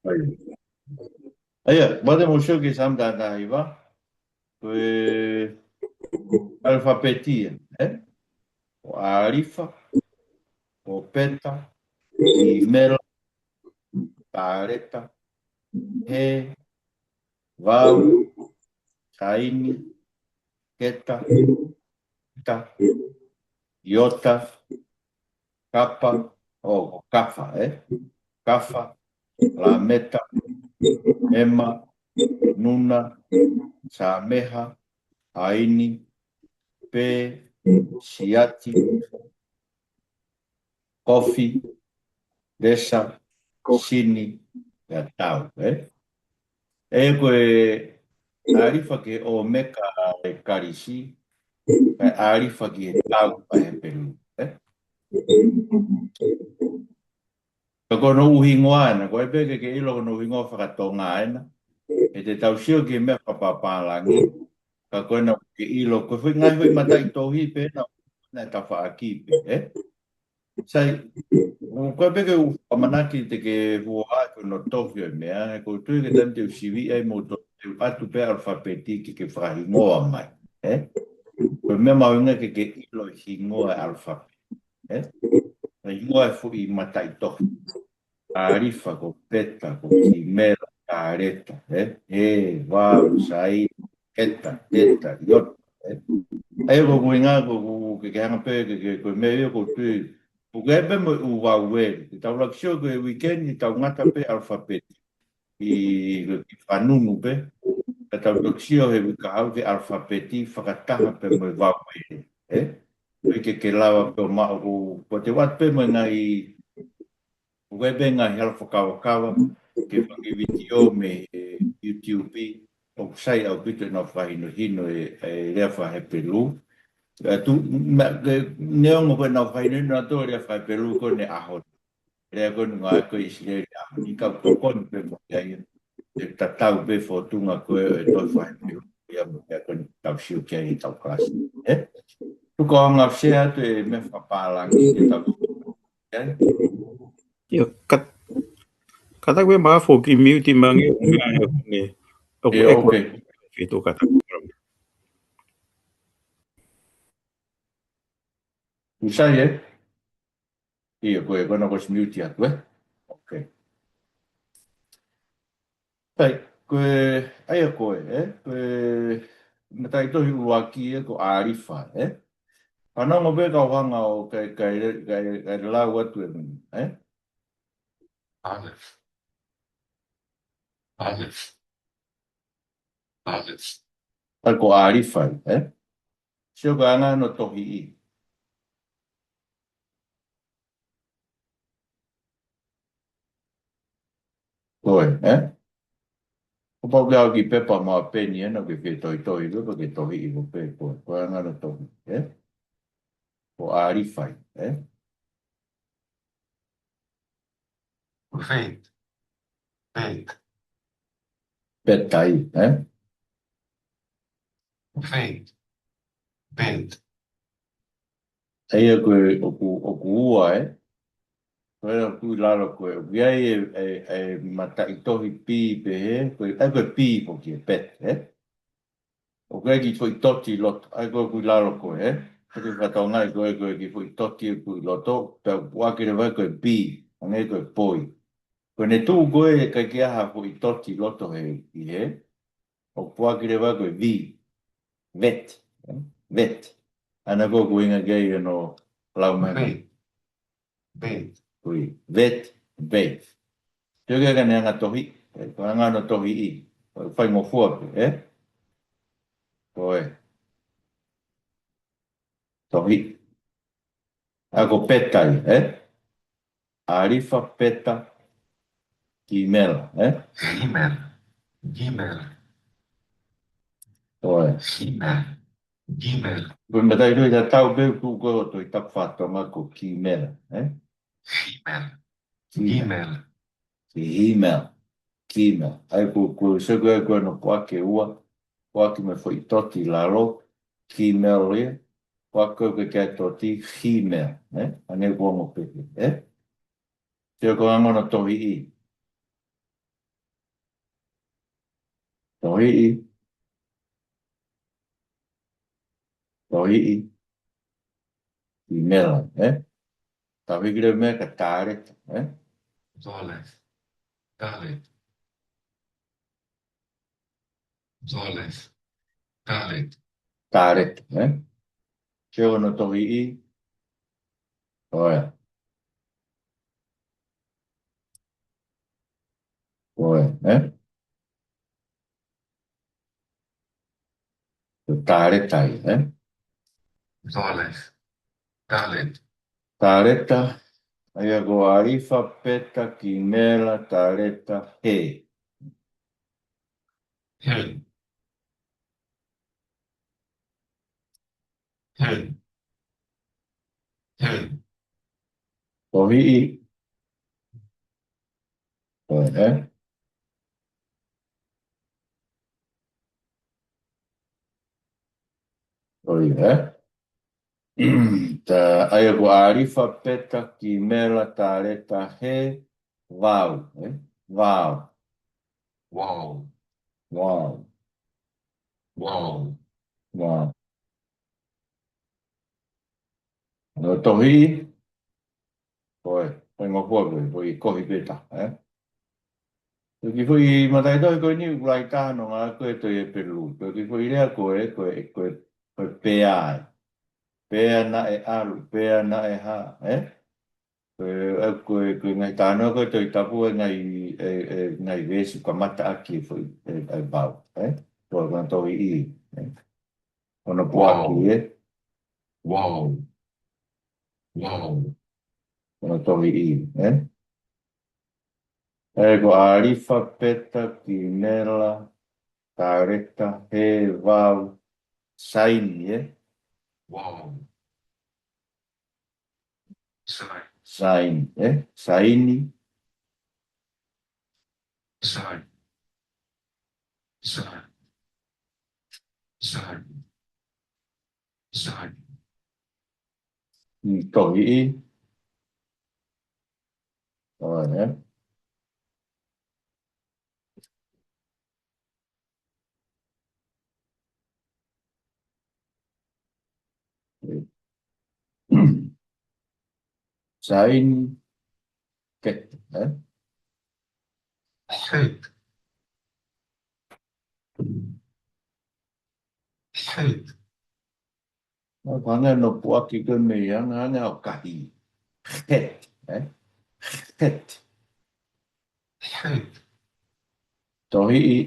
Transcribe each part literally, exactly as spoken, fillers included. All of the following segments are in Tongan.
ʻA ia, mate mo sio ki he Saame taha taha hiva, ko e ʻalafapeti ia, ē? Ko ʻAlifa, ko Peta, Kimela, Taleta, He, Vau, Saini, Keta, Teta, Iota, Kapa, ʻo, ko Kafa, ē? Kafa, Lameta, Mema, Nuna, Sameha, Haini, Pe, Siati, Kofi, Lesa, Sini, pea Tau, ē? ʻA ia ko e ʻAlifa ki he ʻOmeka ʻa e Kalisi, ʻa e ʻAlifa ki he Tau ʻa e Hepelū, ē? Ka ko hono ʻū hingoa ena, ko e pē ke ke ʻilo ko hono ʻū hingoa fakatonga ena. He te tau sio ki he meʻa fakapapālangi, ka ko ena ke ʻilo, ko e foʻi ngaahi foʻi mataʻitohi pē ena, ʻa e tafaʻaki pē, ē? Sai, ʻo ko e pē ke u ʻamanaki te ke huaʻa ko hono tohi ʻo e meʻa, he ʻoku ou tui ko e taimi te u sivi ai mo to-, te u ʻatu pē ʻalafapeti ke ke fakahingoa mai, ē? Ko e meʻa mahuʻinga ke ke ʻilo e hingoa e ʻalafapeti, ē? Ko e hingoa e foʻi mataʻitohi. ʻAlifa, ko Peta, ko Kimela, Taleta, ē? He, Vau, Saini, Keta, Teta, Iota, ē? ʻA ia ko e ʻuhinga ko, ko, ke, ke hanga pē, ke, ke, ko e meʻa ia ʻoku ou tui, ʻoku ʻi ai pē mo e ʻū vaueli. Te tau laka sio ko e weekend, te tau ngata pē ʻalafapeti. ʻI, ʻi fanunu pē. Ka tau toki sio he uike kahaʻu ki he ʻalafapeti fakataha pē mo e vaueli, ē? ʻOku ʻikai ke, ke lava pē ʻo maʻu ko, ko te u ʻatu pē mo e ngaahi, ʻoku ʻi ai pē ngaahi hala fakakavakava, ke fanga vitiō mei he YouTube, ʻoku sai ʻaupito ʻenau fakahinohino e, e lea fakahepelū. ʻA ia tu, ma, ke, neongo ko ʻenau fakahinohino ʻa e lea fakahepelū ko eni ʻaho ni. Lea ko eni ngāue ko ē ʻIsileli ʻaho ni, ka ʻoku tokoni pē mo ia ia. ʻE tatau pē fōtunga ko ē ʻo e tohi fakahepelū ia mo e lea ko eni tau sio ki ai ʻi he tau kalasi. Ē? Tuku ā ʻo ngāue atu e meʻa fakapālangi ke tau sio ki ai. ʻIo, ka, kātaki pē mo ha foʻi kiʻi mute mai ange, ʻo meʻa ʻe, ʻe, ʻio, ʻe, OK. Ke tō kātaki. Usai, ē? ʻIo, ko e, ko ena kuo ʻosi mute atu, ē? OK. Sai, ko e, ʻa ia ko e, ē? Ko e mataʻitohi ʻuluaki, ē, ko ʻAlifa, ē? Fanongo pē kau hanga ʻo kai, kai, kai, kai lau atu e mini, ē? Aleph. Aleph. Aleph. ʻA ia ko ʻAlifa, ē? Sio ko e anga hono tohiʻi. Ko e, ē? Kuo pau ke ʻalu ki he pepa mo e peni ena ke fie tohitohi pē, pea ke tohiʻi ko pē ko e, ko e anga hono tohiʻi, ē? Ko ʻAlifa, ē? Ko Peta. Peta. Peta ia, ē? Ko Peta. Peta. ʻA ia ko e ʻoku, ʻoku ua, ē? Ko e ʻoku ʻi lalo ko e, ʻoku ʻi ai e, e, e mataʻitohi P pehē, ko e, ʻa ia ko e P foki e Peta, ē? ʻOku ʻi ai e kiʻi foʻi toti ʻi loto, ʻa ia ko e ʻoku ʻi lalo ko e, ē? Ko e fakatonga ko e, ko e kiʻi foʻi toti ʻoku ʻi loto, pea ʻoku puʻaki leva ko e P, hangē ko e poi. Ko ʻene tuʻu ko ē, ʻikai ke ʻi ai ha foʻi toti ʻi loto he, ʻi hē, ʻoku puʻaki leva ko e V. Vet, ē? Vet. ʻA ia ko e ʻuhinga ki ai hono lau mai. Peta. Peta. Ko e Vet, Peta. Te u ke ka ne anga tohi, ē, ko e anga hono tohiʻi, ko e faingofua pē, ē? Ko e tohi. ʻA ia ko Peta ia, ē? ʻAlifa, Peta, Kimela, ē? Gimel. Gimel. Ko e. Gimel. Gimel. Ko e mataʻitohi tatau pē ʻoku tuʻu ko e Tohi Tapu fakatonga ko Kimela, ē? Gimel. Gimel. Gimel. Gimel. ʻA ia ko, ko, sio ko e, ko hono puʻaki ʻe ua, puʻaki mo e foʻi toti ʻi lalo, Gimel ia, puʻaki ko e ke toti, Gimel, ē? Hangē ko e ongo pehē, ē? Sio ko e anga hono tohiʻi. Tohiʻi. Tohiʻi. ʻImela, ē? Tau hiki leva mei ai ki he taleta, ē? Taleta. Taleta. Taleta. Taleta. Taleta, ē? Ke ono tohiʻi. ʻOi. ʻOi, ē? Taleta ia, ē? Taleta. Taleta. Taleta. ʻA ia ko ʻAlifa, Peta, Kimela, Taleta, He. He. He. He. Tohiʻi. ʻOi, ē? ʻOi, ē? Ta, ʻa ia ko ʻAlifa, Peta, Kimela, Taleta, He, Vau, ē? Vau. Vau. Vau. Vau. Vau. Ono tohiʻi. ʻOi, ʻoku ngofua ko ē, ko e kohi pē taha, ē? Ko e kiʻi foʻi mataʻitohi ko eni ʻoku lahi taha hono ngāue ko ē ʻi he Tohi Hepelū. Ko e kiʻi foʻi lea ko ē, ko e, ko e, ko e pea ē. Pea naʻe ʻalu, pea naʻe hā, ē? Ko e, ē, ko e, ko e ngaahi talanoa ko ē Tohi Tapu ʻa e ngaahi, ē, ē, ngaahi veesi kamata ʻaki e foʻi, ē, ʻa e vau, ē? Ko e, ko hono tohiʻi, ē? Ko hono puaki, ē? Vau. Vau. Ko hono tohiʻi, ē? Ē, ko ʻAlifa, Peta, Kimela, Taleta, He, Vau, Saini, ē? Vau. Saini. Saini, ē? Saini. Saini. Saini. Saini. Saini. Mm, tohiʻi. ʻOi, ē? Saini, Keta, ē? Hit. Hit. ʻOku hanga ʻe hono puaki ko ē mei ai, hanga ʻe hono kahi. Hit, ē? Hit. Hit. Tohiʻi.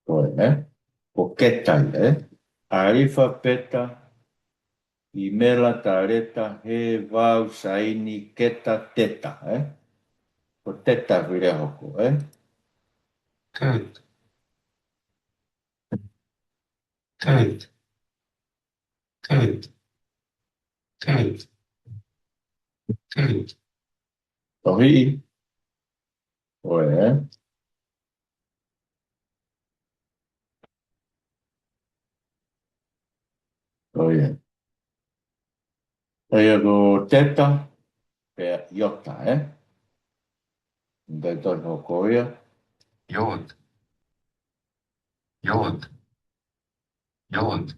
Ko ē, ē? Ko Keta ia, ē? ʻAlifa, Peta, ʻImela, Taleta, He, Vau, Saini, Keta, Teta, ē? Ko Teta vile hoko, ē? Tet. Tet. Tet. Tet. Tet. Tohiʻi. ʻOi, ē? ʻOi, ē? ʻA ia ko Teta, pea Iota, ē? Ngai toi hoko ia. Iot. Iot. Iot.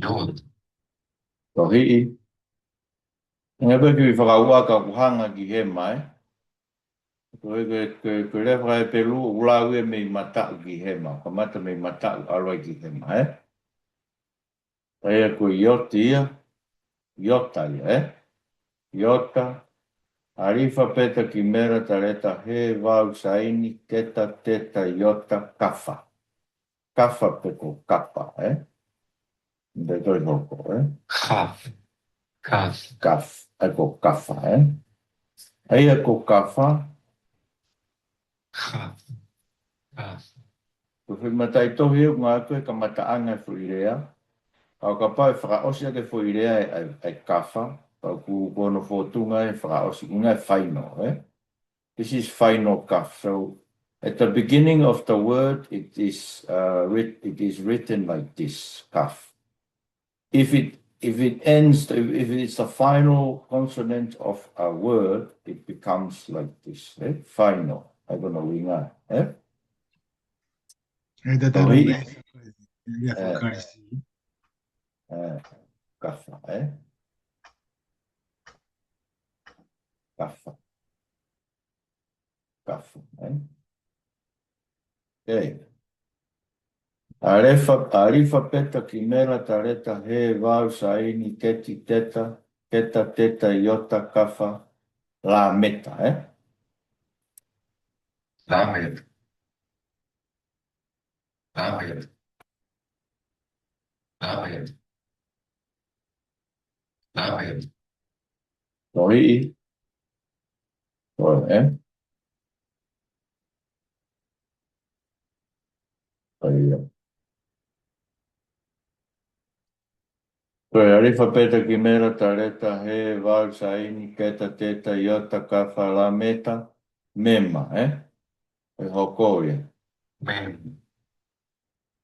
Iot. Tohiʻi. Ngai pē ki fakaʻuʻaka ʻoku hanga ki hema, ē? Ko e, ko e, ko e, ko e lea faka-Hepelū ʻoku lau ia mei mataʻu ki hema. Kamata mei mataʻu ʻalu ai ki hema, ē? ʻA ia ko Ioti ia, Iota ia, ē? Iota, ʻAlifa, Peta, Kimela, Taleta, He, Vau, Saini, Keta, Teta, Iota, Kafa. Kafa pe ko Kapa, ē? Ngai toi hoko, ē? Kaf. Kaf. Kaf. ʻA ia ko Kafa, ē? ʻA ia ko Kafa. Kaf. Kaf. Ko e foʻi mataʻitohi ʻoku ngāueʻaki ko e kamataʻanga e foʻi lea. Ka ʻo kapau ʻe fakaʻosi ʻaki e foʻi lea ʻe, ʻe, ʻe Kafa, pea ʻoku, ko hono fōtunga ʻe fakaʻosi, ʻuhinga e final, ē? This is final kaf. So at the beginning of the word, it is, uh, writ-, it is written like this, kaf. If it, if it ends, if, if it's the final consonant of a word, it becomes like this, eh? Final. ʻA ia ko hono ʻuhinga, eh? He tatau Tohi. Ia, eh, Kalisi. Eh, kafa, eh? Kafa. Kafa, eh? Okay. Alefa, alifa, peta, kimela, taleta, he, vau, saini, keti, teta, keta, teta, iota, kafa, lameta, eh? Lameta. Lameta. Lameta. Lameta. Tohi. Ko e, eh? Ko ia. Ko e alifa, peta, kimela, taleta, he, vau, saini, keta, teta, iota, kafa, lameta, mema, eh? ʻE hoko ia. Mema.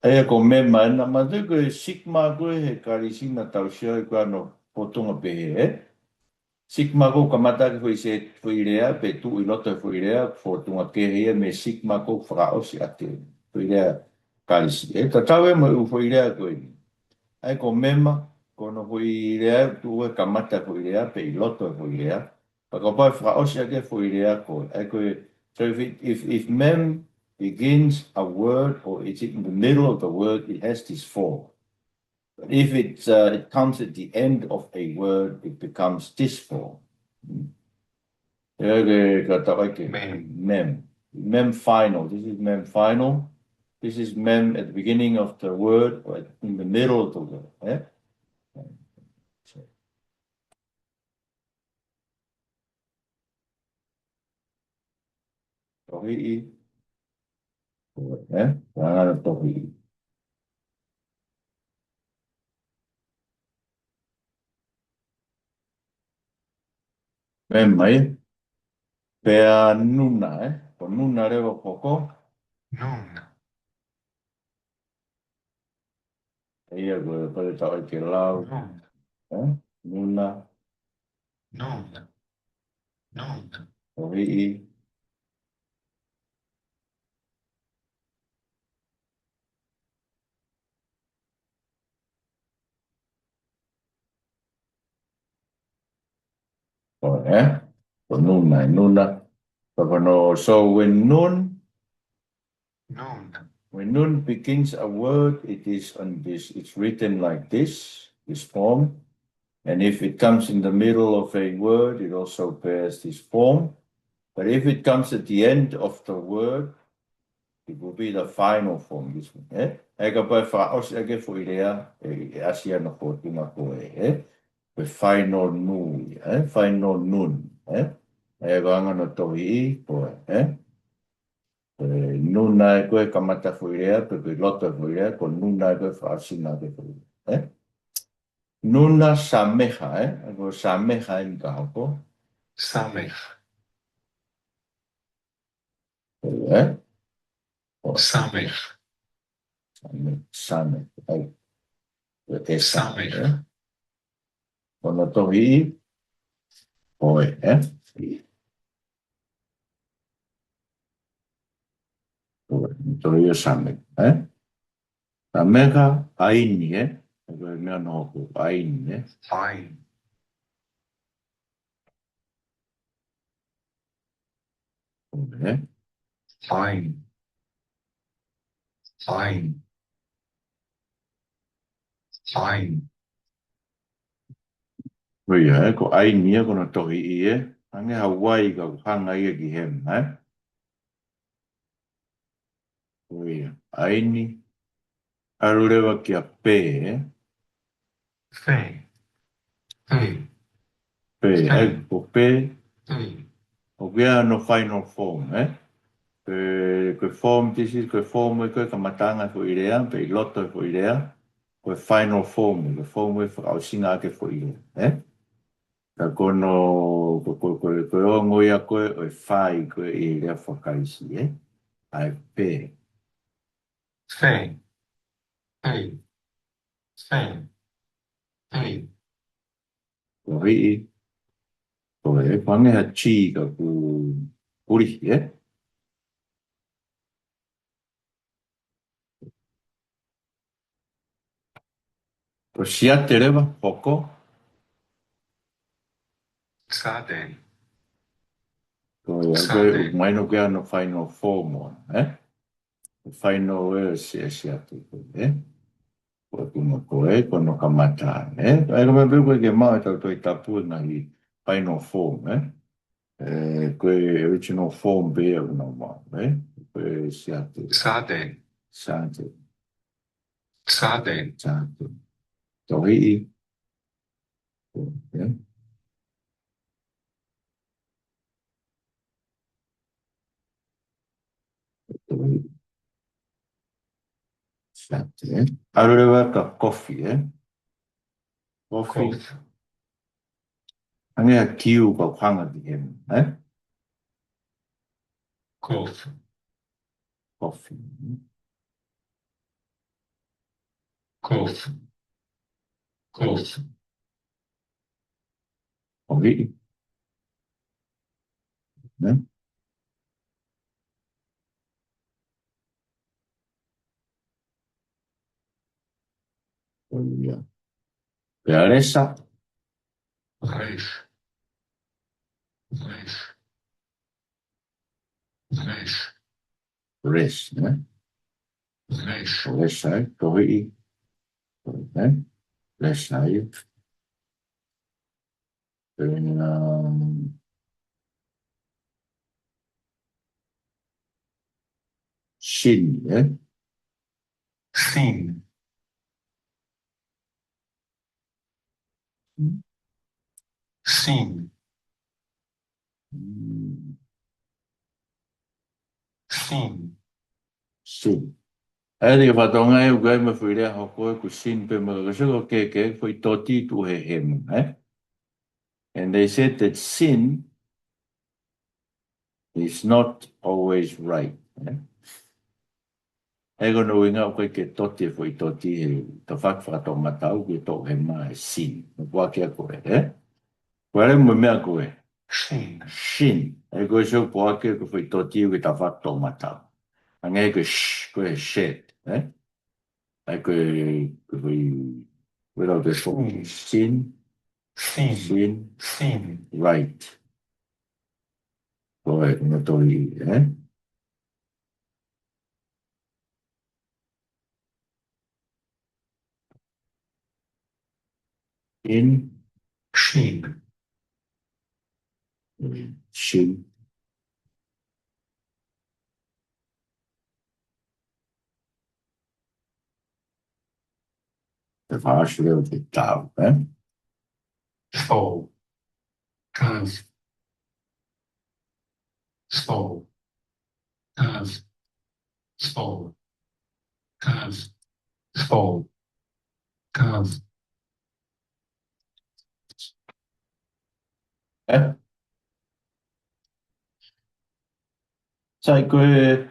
ʻA ia ko mema, ena matu ko e sigma ko e he Kalisi naʻa tau sio ai ko hono fōtunga pehē, eh? Sigma ko e kamata ki he foʻi se, foʻi lea, pe tuʻu ʻi loto he foʻi lea, fōtunga kehe ia mei he sigma ko e fakaʻosi ʻaki e foʻi lea Kalisi. ʻE tatau ia mo e ʻū foʻi lea ko eni. ʻA ia ko mema, ko hono foʻi lea, tuʻu he kamata foʻi lea, pe ʻi loto he foʻi lea. Pea kapau ʻe fakaʻosi ʻaki e foʻi lea ko e, ʻa ia ko e, so if it, if, if mem begins a word or it's in the middle of the word, it has this form. But if it, uh, it comes at the end of a word, it becomes this form. Hmm. ʻA ia ke, ka tau ʻai ke mem. Mem. Mem final. This is mem final. This is mem at the beginning of the word or in the middle of the word, eh? So. Tohi. Eh? Anga tohi. Mema. Pea nuna, eh? Ko nuna leva ʻoku hoko. Nuna. ʻA ia ko e pale tau ʻai ke lau. Nuna. Eh? Nuna. Nuna. Nuna. Tohi. Ko e, eh? Ko nuna, nuna. Ko hono, so when nun, nun. When nun begins a word, it is on this, it's written like this, this form. And if it comes in the middle of a word, it also bears this form. But if it comes at the end of the word, it will be the final form, this one, eh? ʻA ia kapau ʻe fakaʻosi ʻaki e foʻi lea, ʻe, ʻe ʻasi hono fōtunga ko e, eh? Ko e final nu, eh? Final nun, eh? ʻA ia ko e anga hono tohi ko e, eh? Ko e nuna ʻa ia ko e kamata foʻi lea, pe ko e loto foʻi lea, ko e nuna ʻa ia ko e fakaʻosinga ʻaki e foʻi lea, eh? Nuna sameha, eh? Ko e sameha eni ka hoko. Sameha. Eh? Sameha. Sameha. Sameha. ʻAi. E sameha. Sameha. Ko hono tohi, ko e, eh? Ko e, tohi ʻo sameha, eh? Sameha, aini, eh? Ko e meʻa naʻe hoko, aini, eh? Aini. Ko e, eh? Aini. Aini. Aini. Ko ia, eh? Ko aini, eh? Ko hono tohi, eh? Hangē ha uai ka hanga ia ki hema, eh? Ko ia, aini. ʻAlu leva kia pe, eh? Pe. Pe. Pe, pe. Eh, ko pe. Pe. ʻOku ʻi ai hono final form, eh? Pe, ko e form, this is, ko e form, eh, ko e kamataʻanga e foʻi lea, pe ʻi loto e foʻi lea, ko e final form, ko e form ʻe fakaʻosinga ʻaki e foʻi lea, eh? Ka ko hono, ko, ko, ko, ko e ongo ia ko e, ʻo e fai ko e ʻi he lea faka-Kalisi, eh? ʻA e pe. Fe. Pe. Fe. Hey. Ko hiʻi. Ko e, ko e anga ha G ka kuo kulihi, ē? Ko Siate leva, hoko. Sāteni. Ko ia, ko e, Sāteni. Mahino ko e hā hono final form ʻo, ē? Final ē, Sia-, Siate ko ē, ē? Ko e kuno ko e, ko hono kamata, ē? ʻA ia ko e meʻa pē ko ē ke maʻu ʻe he Tohi Tapu e ngaahi final form, ē? Ē, ko e original form pē ia ʻoku nau maʻu, ē? Ko e Siate. Sāteni. Sāteni. Sāteni. Sāteni. Ko hiʻi. Ē? Ko hiʻi. Sāteni, ē? ʻAlu leva kia Kofi, ē? Kofi. Kofi. Hangē ha Q ka hanga ki heni, ē? Kofi. Kofi. Kofi. Kofi. Ko hiʻi. Ē? Ko ia. Pea Lesa. Res. Res. Res. Res, ē? Res. Res ai, ko hiʻi. Ē? Res ai. Pea, um, Sin, ē? Sin. Sin. Mm. Sin. Sin. ʻA ia, ʻi he fatongia ʻoku ʻi ai mo e foʻi lea hoko ē ko e sin pē mo e ka sio ko e ke, ke foʻi toti tuʻu he hemu, ē? And they said that sin is not always right, ē? ʻA ia ko hono ʻuhinga ʻoku ʻikai ke toti e foʻi toti he tafaʻaki fakatoʻomataʻu ke toʻo hema e sin. Ko e foaki ia ko ē, ē? Ko e lea mo e meʻa ko ē. Sin. Sin. ʻA ia ko e sio foaki ko e foʻi toti ʻoku ʻi he tafaʻaki fakatoʻomataʻu. Hangē ko e sh, ko e shed, ē? ʻA ia ko e, ko e foʻi, without the foʻi sin. Sin. Sin. Sin. Right. Ko e, ko hono tohi, ē? In. Sin. Sin. Te fāsile o te tau, ē? Soul. Kaz. Soul. Kaz. Soul. Kaz. Soul. Kaz. Ē? Sai ko e,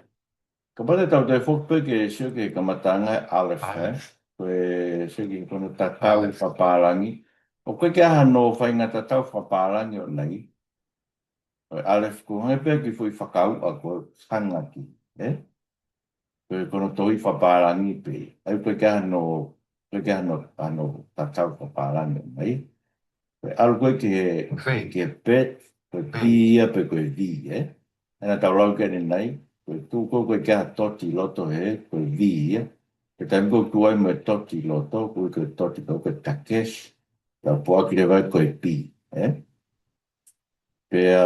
kapau te tau toe foki pē ke sio ki he kamataʻanga e Aleph, ē? Aleph. Ko e sio ki hono tatau fakapālangi. ʻOku ʻikai ke ʻi ai hano faʻahinga tatau fakapālangi ʻo ʻanai. Ko e Aleph ko e hangē pē ha kiʻi foʻi fakauʻa ko e hanga ki, ē? Ko e, ko hono tohi fakapālangi pē. ʻA ia ʻoku ʻikai ke ʻi ai hano, ʻikai ke ʻi ai hano, hano tatau fakapālangi mai. Ko e ʻalu ko ē ki he, ki he bet, ko e B ia pe ko e V, ē? ʻA ia naʻa tau lau ki ai ʻanenai, ko e tuʻu ko ē ʻoku ʻikai ke ʻi ai ha toti ʻi loto he, ko e V ia. Ko e taimi ko ē ʻoku tuʻu ai mo e toti ʻi loto, ko e, ko e toti ko ē ko e takesh, tau puaki leva ko e B, ē? Pea,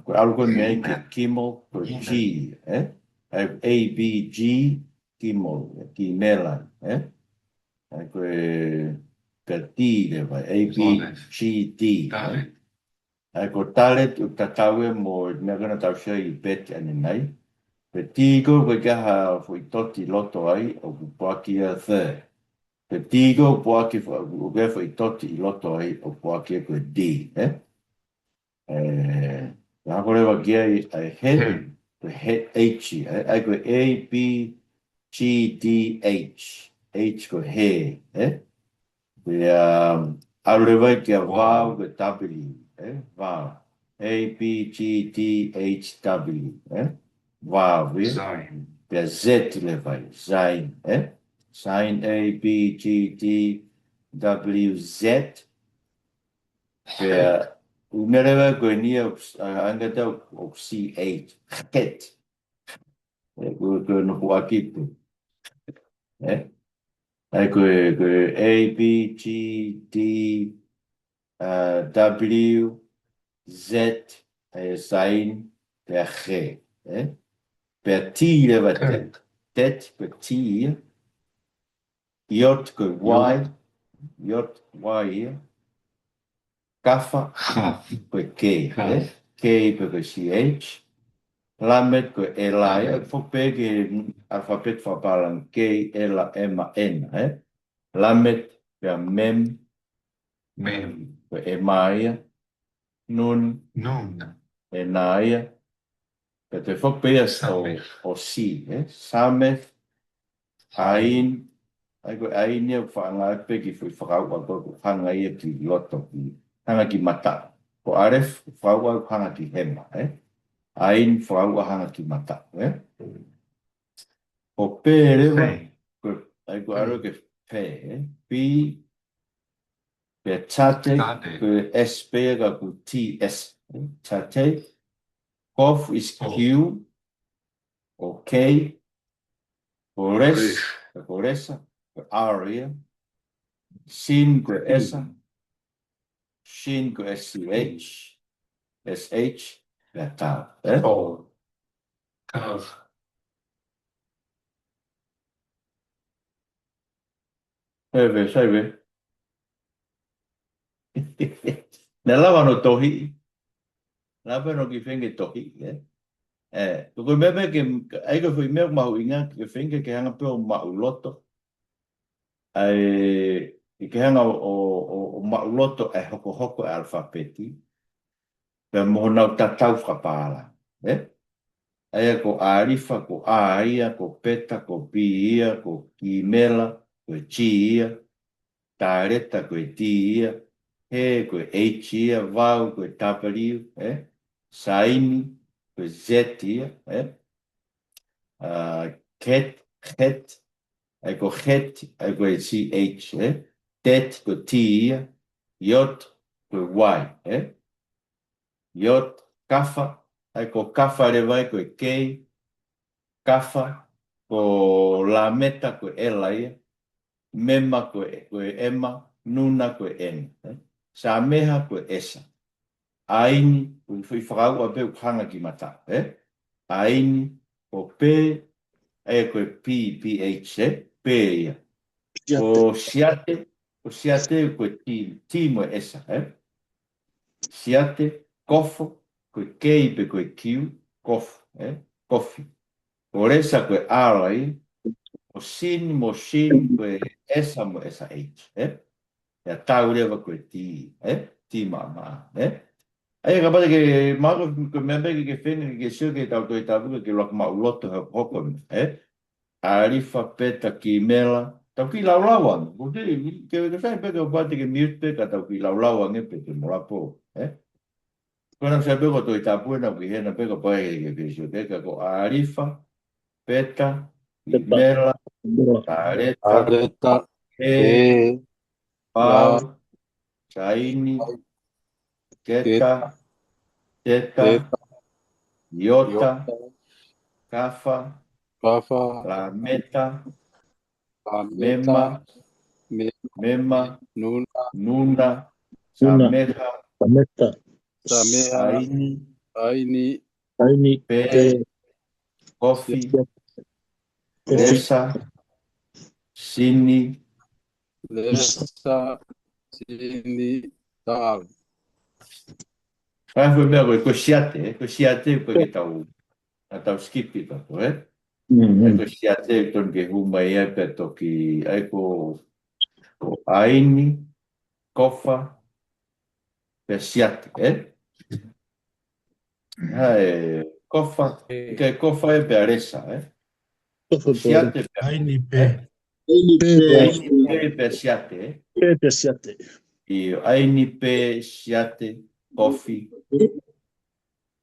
ko e ʻalu ko ē mei ai ki he gimel, ko e G, ē? ʻA ia A B G, gimel, gimela, ē? ʻA ia ko e, pea D leva, A B G D, ē? ʻA ia ko e dalet ʻoku tatau ia mo e meʻa ko ē naʻa tau sio ai ʻi he bet ʻanenai. Pea D ko ē ʻoku ʻikai ke ʻi ai ha foʻi toti ʻi loto ai, ʻoku puaki ia the. Pea D ko ē ʻoku puaki fo-, ʻoku ʻikai ke ʻi ai ha foʻi toti ʻi loto ai, ʻoku puaki ia ko e D, ē? Ē, ʻa ia ko e leva ki ai, ʻa e he, he. Ko e he, H, ē? ʻA ia ko e A B G D H. H ko e he, ē? Ko e, um, ʻalu leva ia ki he vowel, ko e W, ē? Vowel. A, B, G, D, H, W, ē? Vowel, ē? Zain. Pea Z leva ia, zain, ē? Zain, A, B, G, D, W, Z. Pea ʻuhinga leva ko eni ia, ʻa, ʻa, ʻoku C H. Chet. Ē, ko, ko e nofoʻaki pē. Ē? ʻA ia ko e, ko e A, B, G, D, uh, W, Z, ē, zain, pea he, ē? Pea T leva, tet. Tet, pea T ia. Yot, ko e Y. Yot, Y ia. Kafa, ko e K, ē? K, pea ko e C H. Lamet, ko e L ia. Foki pē ki he alafapeti fakapālangi, K, L, M, N, ē? Lamet, pea Mem, Mem. Ko e M ia. Nun, Nun. N ia. Pea toe foki pē ia ʻo, Sameh. ʻO C, ē? Sameh, Ain, ʻa ia ko e Ain ia ʻoku faʻa ngāueʻaki pē ki he foʻi fakauʻa ko ē ʻoku hanga ia ki loto, ki, hanga ki mataʻu. Ko e Alef, fakauʻa ʻoku hanga ki hema, ē? Ain, fakauʻa hanga ki mataʻu, ē? Ko e Pe leva, Pe. Ko, ʻa ia ko e ʻalu ki he Pe, ē? Pi, pea Tate, Tate. Ko e S pē ka ko e T S, ē? Tate, Kof is Kof. Q, ʻo K, ko e Res, Res. Ko e Resa, ko e R ia. Sin, ko e Esa. Shin, ko e S C H. S H, pea Tav, ē? ʻO. Tav. Ē, pē, sai pē. Naʻe lava hono tohi. Lava hono kiʻi feinga tohi, ē? Ē, ko e meʻa pē ke, ʻa ia ko e foʻi meʻa mahuʻinga ke feinga ke hanga pē ʻo maʻuloto. ʻA ia, ke hanga ʻo, ʻo, ʻo maʻuloto ʻa e hokohoko ʻa e alafapeti. Pea mo honau tatau fakapālangi, ē? ʻA ia ko Alifa, ko A ia, ko Peta, ko P ia, ko Kimela, ko e G ia, Taleta, ko e D ia, He, ko e H ia, Vau, ko e W, ē? Saini, ko e Z ia, ē? ʻA, Ket, Het, ʻa ia ko Het, ʻa ia ko e C H, ē? Tet, ko e T ia, Yot, ko e Y, ē? Yot, Kafa, ʻa ia ko Kafa leva ia ko e K, Kafa, ko Lameta, ko e L ia, Mema, ko e, ko e M, Nuna, ko e N, ē? Sameha, ko e Esa. Aini, ʻoku foʻi fakauʻa pē ʻoku hanga ki mataʻu, ē? Aini, ko Pe, ē, ko e P, P H, ē? Pe ia. Siate. Ko Siate, ko Siate, ko e T, T mo e Esa, ē? Siate, Kofo, ko e K pe ko e Q, Kof, ē? Kofi. Ko Lesa, ko e R ia. Ko Sin mo Shin, ko e Esa mo e S H, ē? Pea Tau leva ko e T, ē? T maʻamaʻa, ē? ʻA ia kapau te ke, mahalo ko e meʻa pē ke, ke feinga ke, ke sio ki he Tohi Tapu ke, ke lava maʻuloto he hokohoko, ē? Alifa, Peta, Kimela, tau kiʻi laulau ange. Ko e, ke, ke sai pē kapau te ke mute pē ka tau kiʻi laulau ange pē ke molapo, ē? Ko ena sai pē ko e Tohi Tapu ena ʻoku ʻi hena pē kapau ʻe ke, ke sio pē ka ko Alifa, Peta, Peta. Kimela, Kimela. Taleta, Taleta, He, He, Vau, Vau, Saini, Keta, Keta, Teta, Teta, Iota, Iota, Kafa, Kafa, Lameta, Lameta, Mema, Mema, Mema, Nuna, Nuna, Nuna, Sameha, Sameha, Sameha, Aini, Aini, Pe, Pe, Kofi, Kofi, Lesa, Sini, Lesa, Sini, Tau. ʻA ia ko e meʻa ko e, ko Siate, ē? Ko Siate ko e ke tau, ʻa tau skip ʻi ka ko, ē? Mm, ʻA ia mm. Ko Siate tonu ke hū mai ai pea toki, ʻa ia ko, ko Aini, Kofa, pea Siate, ē? ʻA ia, Kofa, ke Kofa ē pea Lesa, ē? Kofa pea Siate pea, Aini Pe. Ē? Aini Pe. Aini Pe pea Siate, ē? Pe pea Siate. ʻAini, pē, siate, kofi,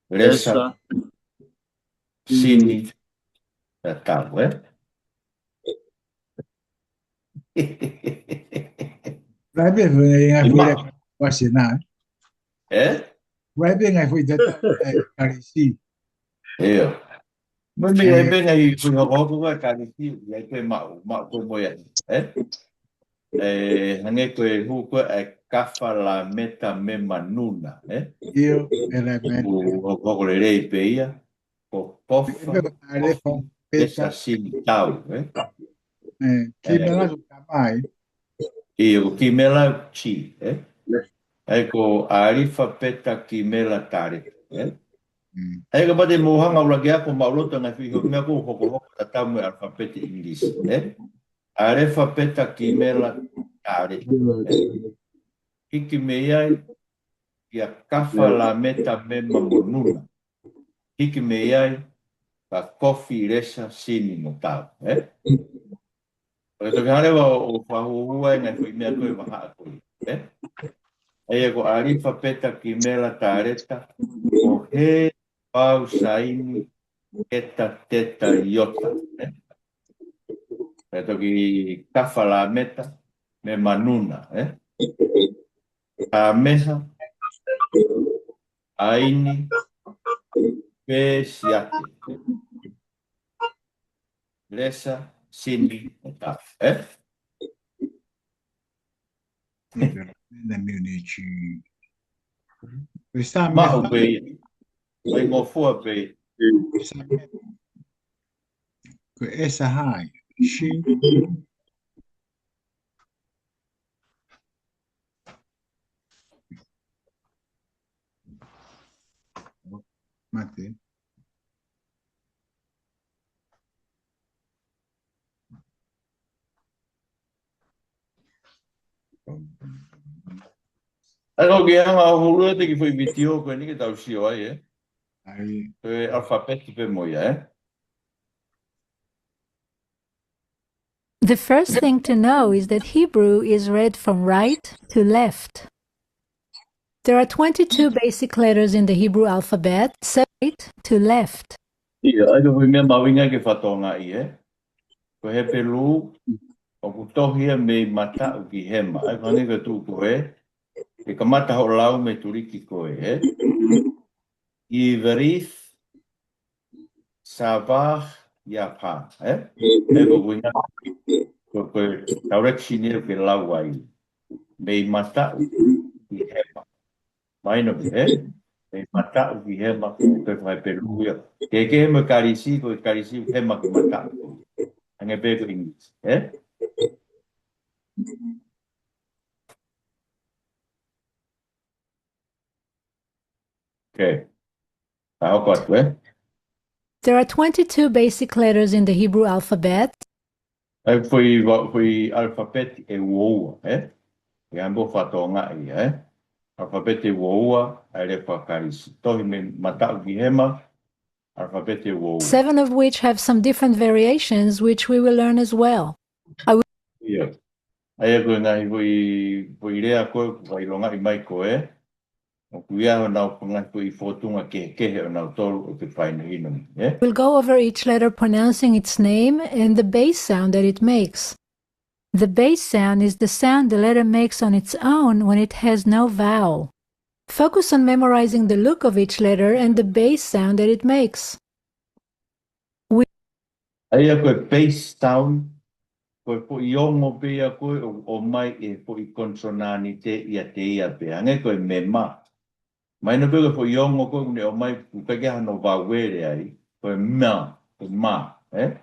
lesa, sini, tatau, ē? Vai pē, ngaahi foʻi lea kuasi nā. Ē? Vai pē ngaahi foʻi tata, ē, Kalisi. ʻIo. Mo e meʻa ʻe pē ngaahi foʻi hokohoko ko ē Kalisi, ʻi ai pē maʻu, maʻu ko ē mo ia. Ē? Ē, hangē ko e hū ko ē ʻa e kafa, lameta, mema, nuna, ē? ʻIo, ʻe lameta. Kuo hokohoko lelei pē ia. Ko kofa, kofi, peta, sini, tau, ē? Ē, kimela ko tamai. ʻIo, ko kimela G, ē? ʻA ia ko alifa, peta, kimela, taleta, ē? ʻA ia kapau te mou hanga ʻo ʻuluaki ako maʻuloto ngaahi foʻi meʻa ko ē hokohoko tatau mo e alafapeti ʻIngilisi, ē? Alifa, peta, kimela, taleta, ē? Hiki mei ai, ʻa e kafa, lameta, mema mo nuna. Hiki mei ai, ka kofi, lesa, sini mo tau, ē? ʻOku toki hanga leva ʻo, ʻo fakahūhū ai ngaahi foʻi meʻa ko ē vahaʻa ko ē, ē? ʻA ia ko alifa, peta, kimela, taleta, ko he, vau, saini, keta, teta, iota, ē? Pea toki kafa, lameta, mema, nuna, ē? Kameha, ʻaini, pē, siate, lesa, sini, mo tau, ē? Maʻu pē ia. Faingofua pē ia. Ko e S H I. Shi. Mate. ʻA ia ko e hanga ʻo hulu ʻa e kiʻi foʻi vitiō ko eni ke tau sio ai, ē? ʻAi. Ko e alafapeti pē mo ia, ē? The first thing to know is that Hebrew is read from right to left. There are twenty-two basic letters in the Hebrew alphabet, separate to left. ʻIo, ʻa ia ko e meʻa mahuʻinga ke fakatokangaʻi, ē? Ko e Hepelū, ʻoku tohi ia mei mataʻu ki hema. ʻA ia ko e hangē ko e tuʻu ko ē, ʻe kamata hoʻo lau mei tuliki ko ē, ē? ʻIverith, Savah, Yapha, ē? ʻA ia ko e ʻuhinga, ko, ko e direction ia ke lau ai. Mei mataʻu ki hema. Mahino pē, ē? Mei mataʻu ki hema, ko e fai Hepelū ia. Kehekehe mo e Kalisi, ko e Kalisi hema ki mataʻu. Hangē pē ko e ʻIngilisi, ē? Okay. Ka hoko atu, ē? There are twenty-two basic letters in the Hebrew alphabet. ʻA ia foʻi, foʻi alafapeti ʻe uaua, ē? ʻE hanga ʻo fakatokangaʻi, ē? Alafapeti ʻe uaua ʻa e lea faka-Kalisi. Tohi mei mataʻu ki hema, alafapeti ʻe uaua. Seven of which have some different variations, which we will learn as well. I will... ʻIo. ʻA ia ko e ngaahi foʻi, foʻi lea ko ē, ʻoku fakaʻilongaʻi mai ko ē, ʻoku ʻi ai honau ngaahi foʻi fōtunga kehekehe ʻo nautolu ʻoku ke fakahinohino, ē? We'll go over each letter, pronouncing its name and the base sound that it makes. The base sound is the sound the letter makes on its own when it has no vowel. Focus on memorizing the look of each letter and the base sound that it makes. ʻA ia ko e base sound, ko e foʻi ongo pē ia ko ē ʻoku ʻomai ʻe he foʻi konisonanite ʻiate ia pē. Hangē ko e mema. Mahino pē ko e foʻi ongo ko ē ʻoku ne ʻomai, ʻoku ʻikai ke ʻi ai hano vauele ai. Ko e ma, ko e ma, ē?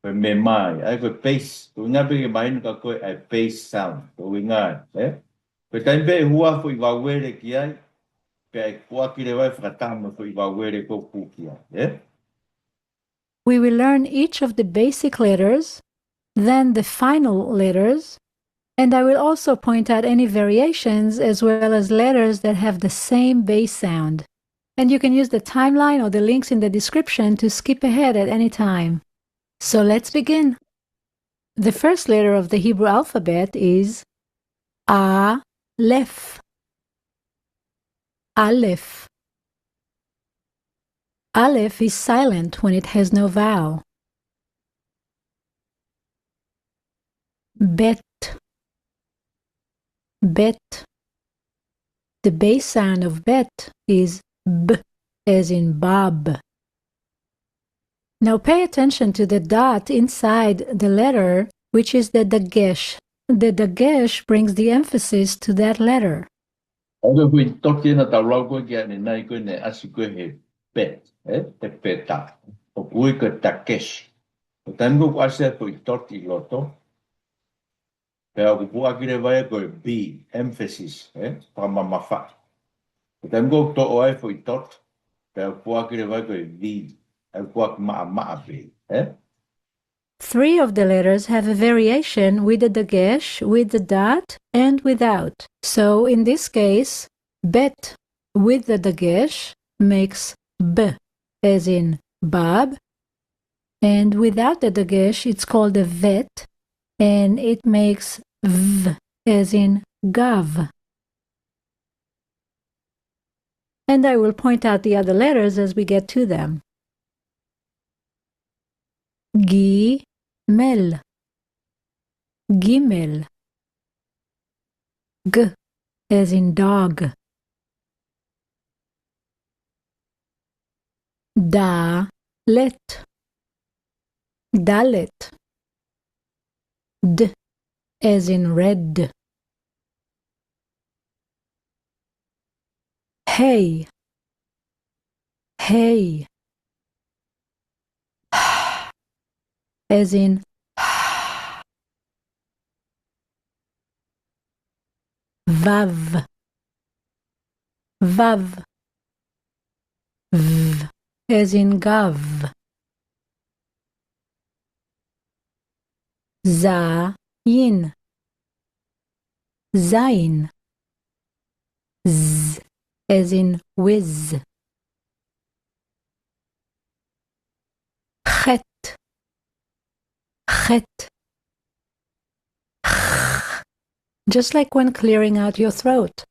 Ko e mema ia. ʻA ia ko e base, ko e ʻuhinga pē ke mahino kia koe ʻa e base sound. Ko e ʻuhinga, ē? Ko e taimi pē ʻe hū ai foʻi vauele ki ai, pea ʻe puʻaki leva ʻo fakataha mo e foʻi vauele ko ē ʻoku hū ki ai, ē? We will learn each of the basic letters, then the final letters, and I will also point out any variations as well as letters that have the same base sound. And you can use the timeline or the links in the description to skip ahead at any time. So let's begin. The first letter of the Hebrew alphabet is A, Aleph. Aleph. Aleph is silent when it has no vowel. Bet. Bet. The base sound of bet is b, as in Bob. Now pay attention to the dot inside the letter, which is the dagesh. The dagesh brings the emphasis to that letter. ʻA ia ko e foʻi dot ena ʻoku tau lau ko ē ki ai ʻanenai ko ē naʻe ʻasi ko ē he bet, ē? He beta. ʻOku ui ko e dagesh. Ko e taimi ko ē ʻoku ʻasi ai e foʻi dot ʻi loto, pea ʻoku puʻaki leva ia ko e b, emphasis, ē? Fakamamafaʻi. Ko e taimi ko ē ʻoku toʻo ai e foʻi dot, pea ʻoku puʻaki leva ia ko e v, ʻoku puʻaki maʻamaʻa pē, ē? Three of the letters have a variation with the dagesh, with the dot, and without. So in this case, bet with the dagesh makes b, as in Bob, and without the dagesh, it's called a vet, and it makes v, as in Gov. And I will point out the other letters as we get to them. Gimel. Gimel. G, as in dog. Dalet. Dalet. D, as in red. Hei. Hei. H, as in vav. Vav. V, as in Gov. Zayin. Zayin. Z, as in whiz. Chet. Chet. Ch. Just like when clearing out your throat.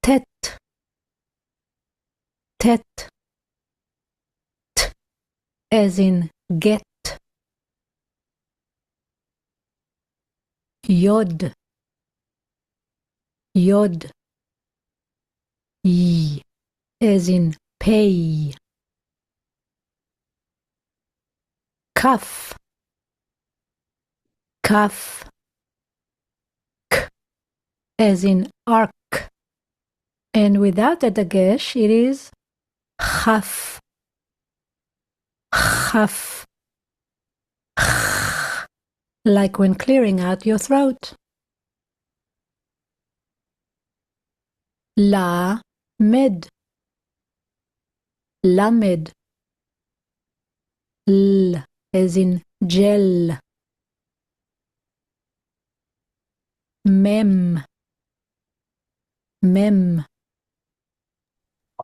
Tet. Tet. T, as in get. Yod. Yod. Y, as in pay. Kaf. Kaf. K, as in ark. And without the dagesh, it is chaf. Chaf. Ch, like when clearing out your throat. Lamed. Lamed. L, as in gel. Mem. Mem.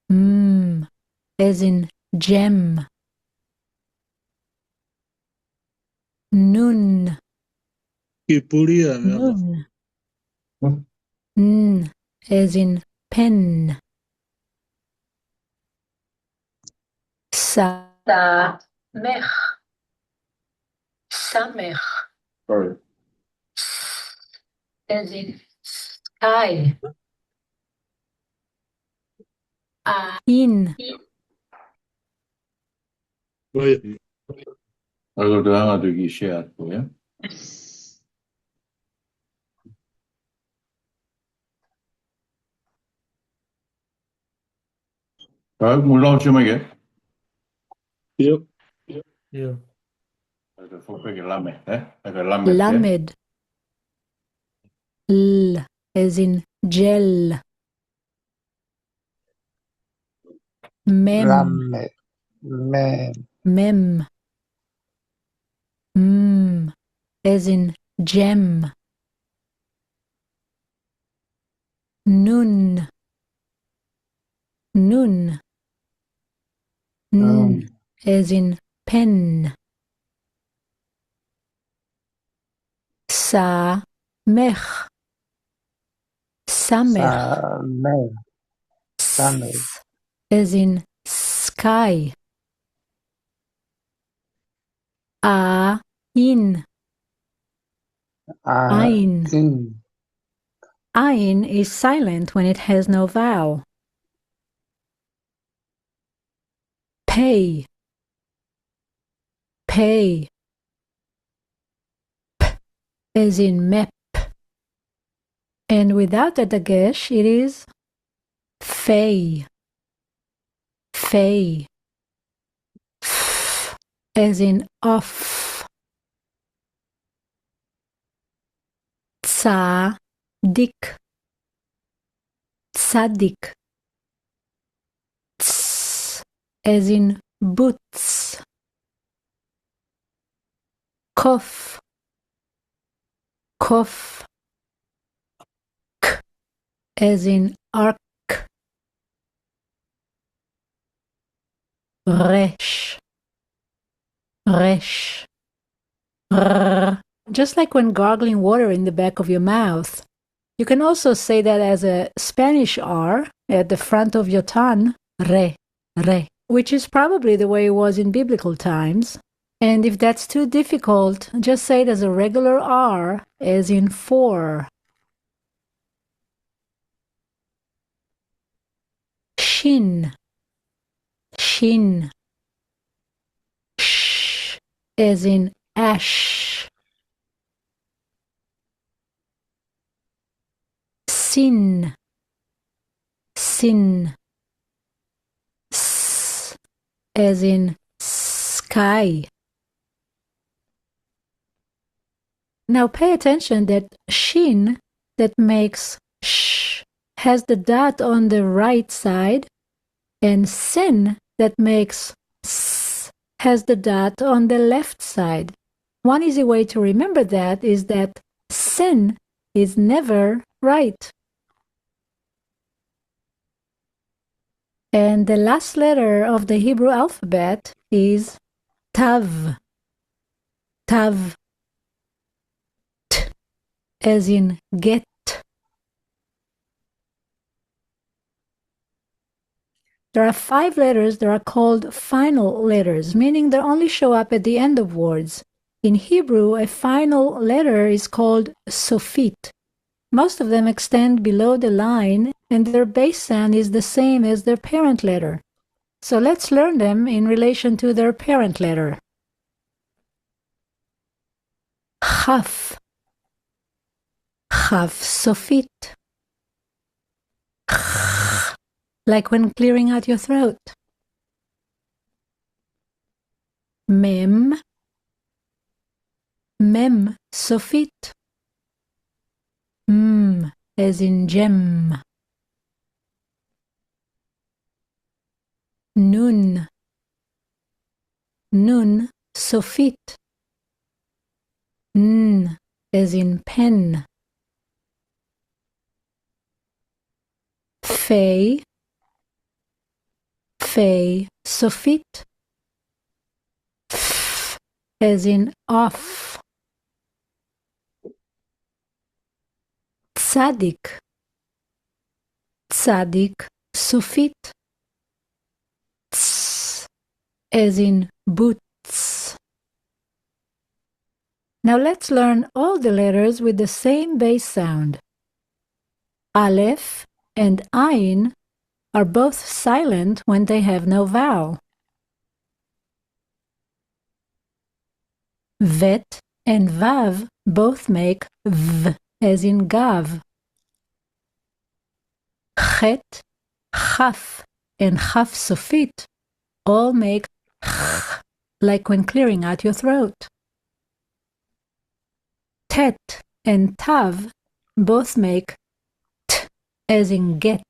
M, as in gem. Nun. Kipulia, Mela. Nun. N, as in pen. Sa. Sameh. Sameh. Sorry. S, as in sky. A. In. Right. Ako te anga tu ki share ko ia. Ka mu lau se mai ke? Yep. Yep. Ako fo pe ke lame, eh? Ako lame, eh? Lamed. L, as in gel. Mem. Lamed. Mem. Mem. M, as in gem. Nun. Nun. N, as in pen. Sameh. Sameh. Sameh. Sameh. S as in sky. Ain. Ain. Ain. Ain is silent when it has no vowel. Pei. Pei. P as in map. And without the dagesh, it is fei. Fei. F as in off. Tsadik. Tsadik. Ts as in boots. Kof. Kof. K as in ark. Resh. Resh. R. Just like when gargling water in the back of your mouth. You can also say that as a Spanish R at the front of your tongue, re, re, which is probably the way it was in biblical times. And if that's too difficult, just say it as a regular R, as in four. Shin. Shin. Sh as in ash. Sin. Sin. S as in sky. Now pay attention that shin that makes sh has the dot on the right side, and sin that makes s has the dot on the left side. One easy way to remember that is that sin is never right. And the last letter of the Hebrew alphabet is tav. Tav. T as in get. There are five letters that are called final letters, meaning they only show up at the end of words. In Hebrew, a final letter is called sofit. Most of them extend below the line, and their base sound is the same as their parent letter. So let's learn them in relation to their parent letter. Chaf. Chaf sofit. Ch, like when clearing out your throat. Mem. Mem sofit. M as in gem. Nun. Nun sofit. N as in pen. Fei. Fei sofit. F as in off. Tzadik. Tzadik sofit. Tz as in boots. Now let's learn all the letters with the same base sound. Aleph and Ayin are both silent when they have no vowel. Vet and Vav both make V as in gav. Chet, Chaf, and Chaf Sofit all make Ch, like when clearing out your throat. Tet and Tav both make T as in get.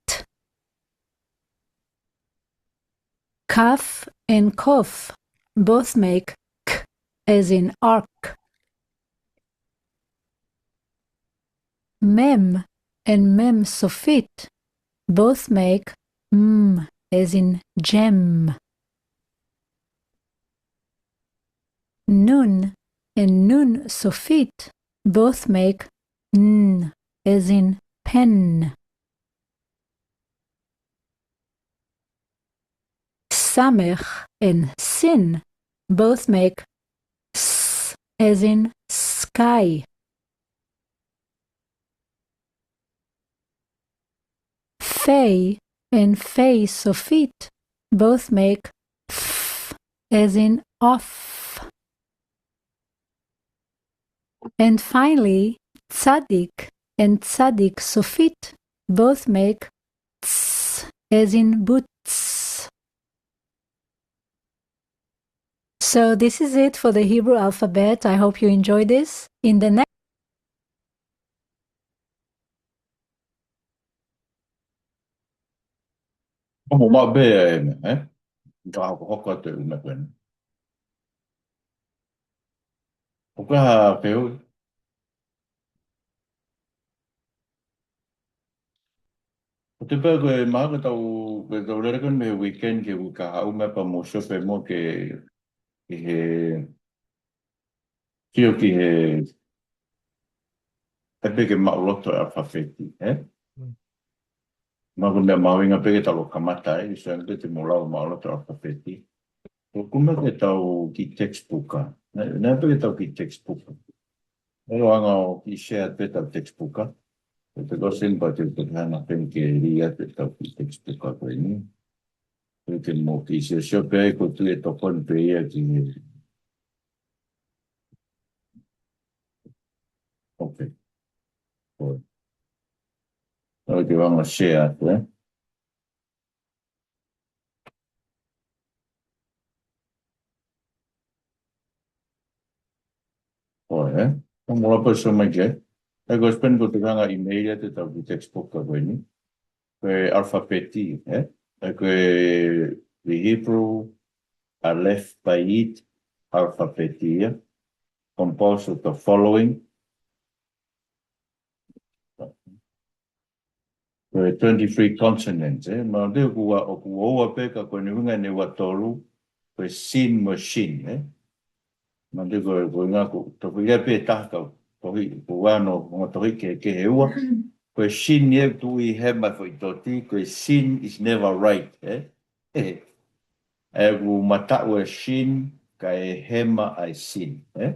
Kaf and Kof both make K as in ark. Mem and Mem Sofit both make M as in gem. Nun and Nun Sofit both make N as in pen. Sameh and Sin both make S as in sky. Fei and Fei Sofit both make F as in off. And finally, Tzadik and Tzadik Sofit both make Ts as in boots. So this is it for the Hebrew alphabet. I hope you enjoy this. In the next Homo ma be e me, eh? Ka hokohoko atu e ʻume ko eni. ʻOku ʻi ai ha fehuʻi? ʻOku te pehē ko e mahalo ke tau, ke tau lele ko eni mei he weekend ki he uike kahaʻu, meʻapango mo Siope mo ke, ki he, sio ki he, ʻe pehē ke maʻuloto e alafapeti, eh? Mm. Mahalo ko e meʻa mahuʻinga pē ke tau kamata ai, ʻi he sio ange pē te mou lau maʻuloto e alafapeti. ʻOku ʻume ke tau kiʻi textbook ā. Naʻe, naʻe pehē ke tau kiʻi textbook ā. ʻE ʻoange ʻo kiʻi share pē ʻetau textbook ā. ʻE te kosin pa te te hana pen ke lia pē ʻetau kiʻi textbook ā ko eni. ʻE te mou kiʻi share, share pē ai ko tu e tokoni pē ia ki he. Ok. ʻOi. ʻOi, te ʻoange ʻo share atu, eh? ʻOi, eh? Ka mou lava pē ʻo sio mai ki ai. ʻE ko e spend ko te hanga ʻi mei ia te tau kiʻi textbook ā ko eni. Ko e alafapeti, eh? ʻE ko e the Hebrew alef beit alafapeti ia. Composed of the following. Ko e twenty-three consonants, eh? Mahalo te ʻoku ua, ʻoku ua pē ka ko eni ʻuhinga eni ua tolu, ko e sin mo e shin, eh? Mahalo te ko e, ko e ʻuhinga ko, tofu ia pē taha ka, tohi, ko ua no, ongo tohi kehekehe ua. Ko e shin ia tuʻu ʻi hema foʻi toti, ko e sin is never right, eh? Eh. ʻA ia ʻoku mataʻu e shin, kae hema ʻa e sin, eh?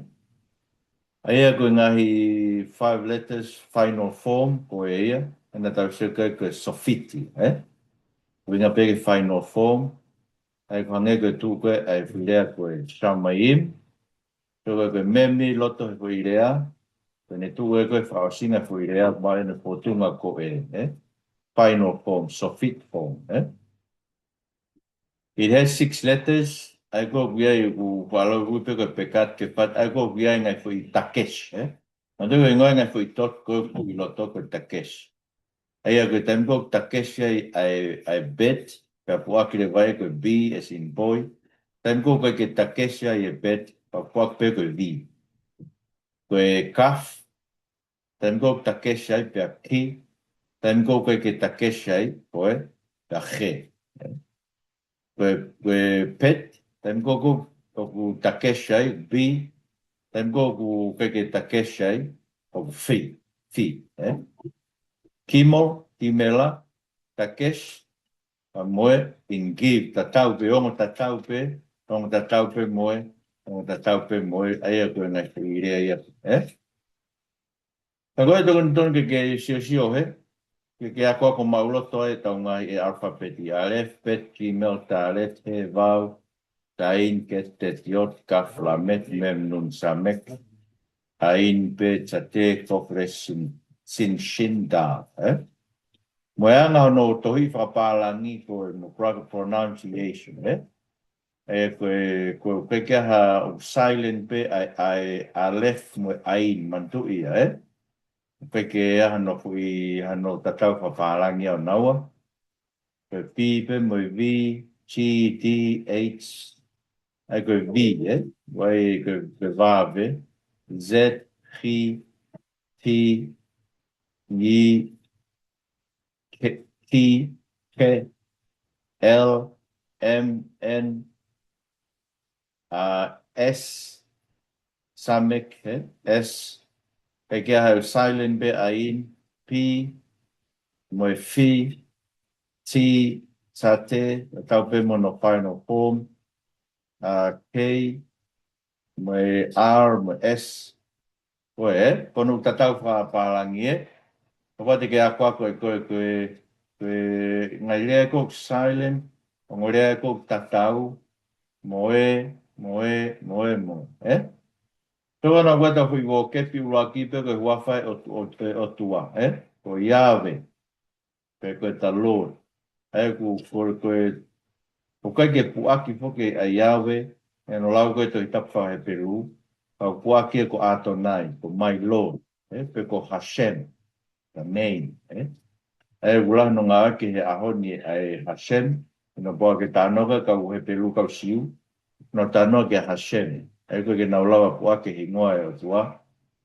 ʻA ia ko e ngaahi five letters final form, ko e ia, ʻena tau sio ki ai ko e sofiti, eh? ʻUhinga pē ki he final form, ʻa ia ko e hangē ko e tuʻu ko ē ʻa e foʻi lea ko e shamayim, sio ko ē ko e memi loto he foʻi lea, ko ʻene tuʻu ē ko e fakaʻosinga foʻi lea, maʻu ʻene fōtunga ko e, eh? Final form, sofit form, eh? It has six letters. ʻA ia ko ʻoku ʻi ai ʻoku fakalotolahi pē ko e pekat ke fat, ʻa ia ko ʻoku ʻi ai ngaahi foʻi takes, eh? Mahalo te ko e ngaahi foʻi tot ko ē ʻoku ʻi loto ko e takes. ʻA ia ko e taimi ko ē ʻoku takes ai ʻa e, ʻa e bet, pea puʻaki leva ia ko e B as in boy. Taimi ko ē ʻoku ʻikai ke takes ai e bet, pea puʻaki pē ko e V. Ko e kaf, taimi ko ē ʻoku takes ai pea ki, taimi ko ē ʻoku ʻikai ke takes ai, ko e, pea he. Ko e, ko e pet, taimi ko ē ʻoku, ʻoku takes ai, bi, taimi ko ē ʻoku ʻikai ke takes ai, ʻoku fi, fi, eh? Kimel, kimela, takes, pea mo e, in give, tatau pē, ongo tatau pē, ongo tatau pē mo e, ongo tatau pē mo e, ʻa ia ko e ngaahi foʻi lea ia, eh? Ka ko e tokoni tonu ke ke siosio he, ke ke akoako maʻuloto ai ʻetau ngaahi e alafapeti, alef, bet, kimel, talet, he, vau, tain, ket, tet, iot, kaf, lamet, mem, nun, samek, ain, bet, sate, kof, res, sin, sin, shin, dal, eh? Mo e anga hono tohi fakapālangi ko e mo pro-, pronunciation, eh? ʻE ko e, ko e, ko e ke ha ʻoku silent pē ʻa e, ʻa e, alef mo e ain, manatuʻi ia, eh? Ko e ke ha no kui, ha no tatau fakapālangi ʻo naua. Ko e P pē mo e V, G, D, H, ʻa ia ko e V, eh? Vai ko e, ko e vave, Z, G, T, I, K, T, K, L, M, N, uh, S, Samek, eh? S, ʻIkai ke ʻi ai ha silent pē ʻa e in, P, mo e fi, T, sa te, ʻo tau pē mo hono final form, ʻa, K, mo e R, mo e S. Ko e, ko hono tatau fakapālangi ē. Kapau te ke akoako ʻe koe, ko e, ko e ngaahi lea ʻoku silent, ongo lea ʻoku tatau, mo e, mo e, mo e, mo e, ē? Tau ʻalu ʻo ʻoatu e foʻi vōkepi ʻuluaki pē ko e huafa ʻo, ʻo, ʻo, ʻOtua, ē? Ko Yahweh, pe ko e the Lord. ʻA ia ʻoku, ko, ko e, ʻoku ʻikai ke puʻaki foki ʻa Yahweh, ʻi hono lau ko ē Tohi Tapu faka-Hepelū, ka ʻoku puʻaki ia ko Adonai, ko my Lord, ē? Pe ko Hashem, the name, ē? ʻA ia ʻoku lahi hono ngāueʻaki he ʻaho ni ʻa e Hashem, ʻi hono puʻaki e talanoa ki he kau Hepelū, kau Siu, ʻi hono talanoa ki he Hashem. ʻA ia ʻoku ʻikai ke nau lava puʻaki e hingoa ʻo e ʻOtua,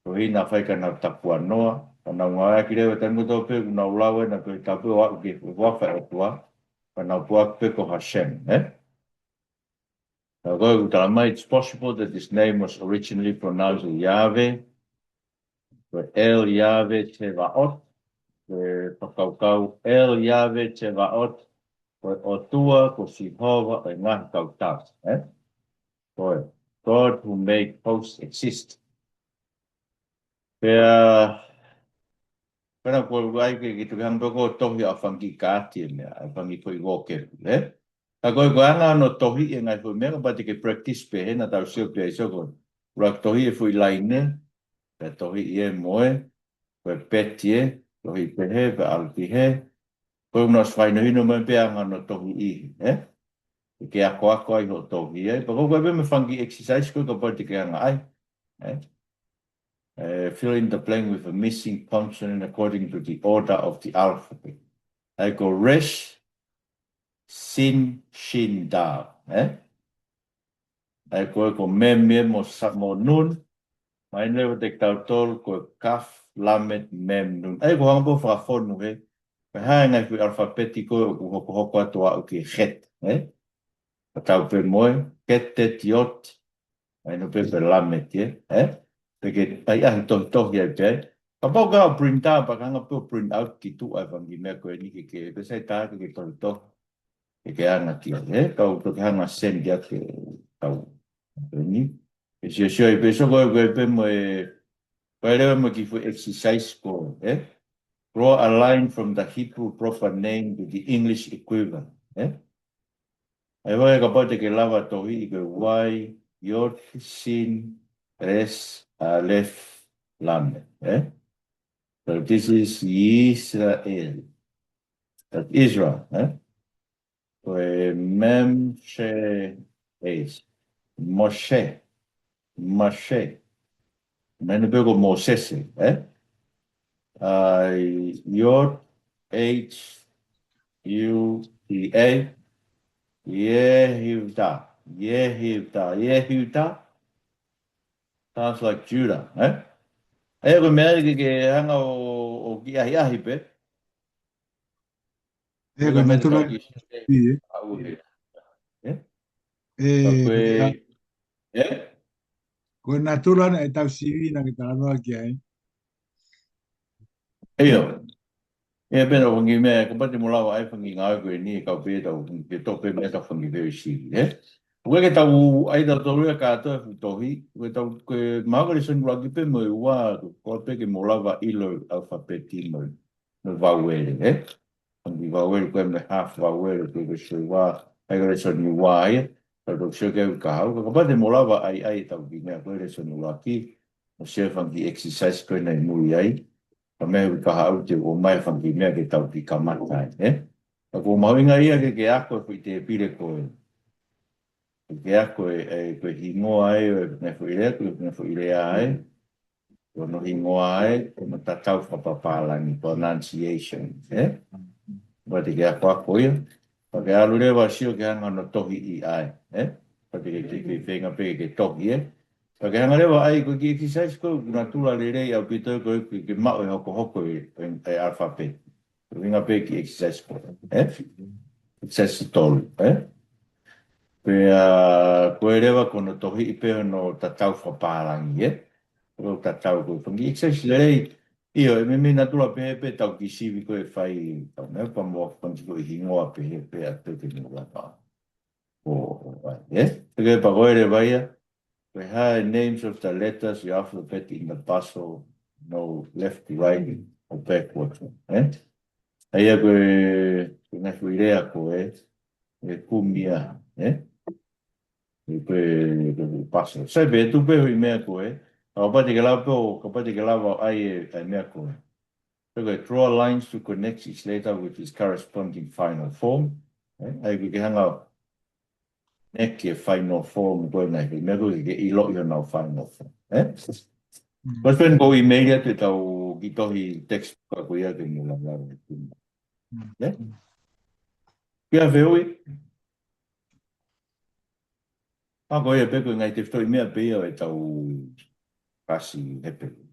koeʻuhi naʻa faifekau naʻa nau tapuanoa, ka nau ngāueʻaki leva e taimi kotoa pē ʻoku nau lau ʻa e Tohi Tapu ʻo aʻu ki he huafa ʻo e ʻOtua, ka nau puʻaki pē ko Hashem, ē? Ka ko e ʻoku talamai, it's possible that this name was originally pronounced Yahweh, ko e El Yahweh Tsevaot, ko e fakakaukau El Yahweh Tsevaot, ko e ʻOtua, ko Sihova ʻo e ngaahi kautau, ē? Ko e God who made hosts exist. Pea, pea naʻa ku ʻai ke, ke tuku hangē pē ko e tohi ʻa e fanga kiʻi kaati ē meʻa, ʻa e fanga kiʻi foʻi vōkepi, ē? Ka ko e, ko e anga hono tohiʻi e ngaahi foʻi meʻa, kapau te ke practice pē, he naʻa tau sio pē ʻi soko. ʻUluaki tohiʻi e foʻi laine, pea tohiʻi ē mo e, ko e peti ē, tohiʻi pehē, pea ʻalu ki hē, ko e ʻoku nau ʻosi fakahinohino mai pē anga hono tohiʻi, ē? ʻE ke akoako ai hoʻo tohi, ē? Pea ko e, ko e pē mo e fanga kiʻi exercise ko ē kapau te ke hanga ai, ē? Eh, fill in the blank with a missing consonant according to the order of the alphabet. ʻA ia ko Resh, Sin, Shin, Dal, ē? ʻA ia ko e, ko Mem, Mem mo Sa-, mo Nun, mai leva ʻiate kitautolu ko e Kaf, Lamet, Mem, Nun. ʻA ia ko e hanga pē ʻo fakafonu hē, ko e hā e ngaahi foʻi ʻalafapeti ko ē ʻoku hokohoko atu ʻo aʻu ki he Het, ē? Ka tau pē mo e, Ket, Tet, Yot, ʻa ia ko e pē ko e Lamet, ē? Ē? Pea ke ʻai ʻa e tohitohi ai pē. Kapau ʻoku ke print out, pea ke hanga pē ʻo print out ki tuʻa e fanga kiʻi meʻa ko eni ke, ke, pea sai tā ke, ke tohitohi. Ke, ke anga ki ai, ē? Kau toki hanga send ia ke tau. Ko eni. Ke siosio ai pē, so ko e, ko e pē mo e, ko e leva mo e kiʻi foʻi exercise ko ē, ē? Draw a line from the Hebrew proper name to the English equivalent, ē? ʻA ia kapau te ke lava tohiʻi ko e Vav, Yod, Sin, Resh, Aleph, Lamed, ē? So this is Israel. That's Israel, ē? Ko e Mem, She, Aleph. Moshe. Moshe. Meʻa ni pē ko Mōsese, ē? ʻA ia, Yod, H, U, D, A. Yehuda. Yehuda. Yehuda. Sounds like Judah, ē? ʻA ia ko e meʻa ke, ke hanga ʻo, ʻo kiʻi ʻahiʻahi pē. Ē, ko e natula, ē? ʻA, ko e, ē? Ko e natula naʻe tau sivi naʻa ke talanoa ki ai. ʻIo. ʻIo, pea ko e fanga kiʻi meʻa, kapau te mou lava ʻai e fanga kiʻi ngāue ko eni, kau pē tau, ke tō pē meʻa tau fanga kiʻi very sivi, ē? ʻOku ʻikai ke tau ʻai tautolu ia kātoa e fuʻu tohi, ʻoku tau, ko e mahalo ko e lēsoni ʻuluaki pē mo e ua, ko e pē ke mou lava ʻilo e ʻalafapeti mo e mo e vaueli, ē? Fanga kiʻi vaueli ko ē mo e half vaueli ko ē ko e sio ua, ʻa ia ko e lēsoni ua ia, ka tau sio ki ai ʻi he kahaʻu, ka kapau te mou lava ʻai, ʻai ʻetau kiʻi meʻa ko e lēsoni ʻuluaki, mo sio e fanga kiʻi exercise ko ē naʻe ʻi mui ai, ka mei he ʻuluaki kahaʻu te u ʻomai e fanga kiʻi meʻa ke tau kiʻi kamata ai, ē? Ka ʻoku mahuʻinga ia ke, ke ako e foʻi tēpile ko ē. Ke ako e, e, ko e hingoa ē, ʻo e foʻi lea, ko e foʻi lea ē. Ko hono hingoa ē, ko hono tatau fakapapālangi, pronunciation, ē? Pea te ke akoako ia. Pea ke ʻalu leva ʻo sio ki he anga hono tohiʻi ai, ē? Pea te ke, ke, ke feinga pē ke tohi, ē? Pea ke hanga leva ʻai ko e kiʻi exercise ko ē, ʻoku natula lelei ʻaupito ko ē ke, ke maʻu e hokohoko e, e, e ʻalafapeti. Ko e ʻuhinga pē kiʻi exercise ko ē, ē? Exercise tolu, ē? Pea, ko e leva ko hono tohiʻi pē hono tatau fakapālangi, ē? ʻo tatau ko e fanga excess lelei. ʻIo, ʻe meimei natula pē pē tau kiʻi sivi ko e fai, tau meʻa pea mo fanga ko e hingoa pē pē ʻa e tau ke mula pa. ʻO, ʻo, ʻai, ē? Te ke pa ko e leva ia, ko e hā e names of the letters, the alphabet in the puzzle, no left, right, or backward, ē? ʻA ia ko e, ko e ngaahi foʻi lea ko ē, ʻe kumi ia, ē? ʻI ko e, ko e puzzle. Sai pē, tuku pē hoʻi meʻa ko ē. Kapau te ke lava pē ʻo, kapau te ke lava ʻo ʻai e, ʻai meʻa ko ē. Pea ko e draw lines to connect each letter with its corresponding final form. Ē? ʻA ia ko e ke hanga ʻo connect e final form ko ē ngaahi meʻa ko ē ke ʻiloʻi honau final form. Ē? Mm. Ko e pen ko e email ia te tau kiʻi tohi text ko ia ke mula lava. Mm. Ē? Pea fehuʻi. ʻA ko ia pē ko e ngaahi tefitoʻi meʻa pē ia ʻo e tau kalasi Hepelū.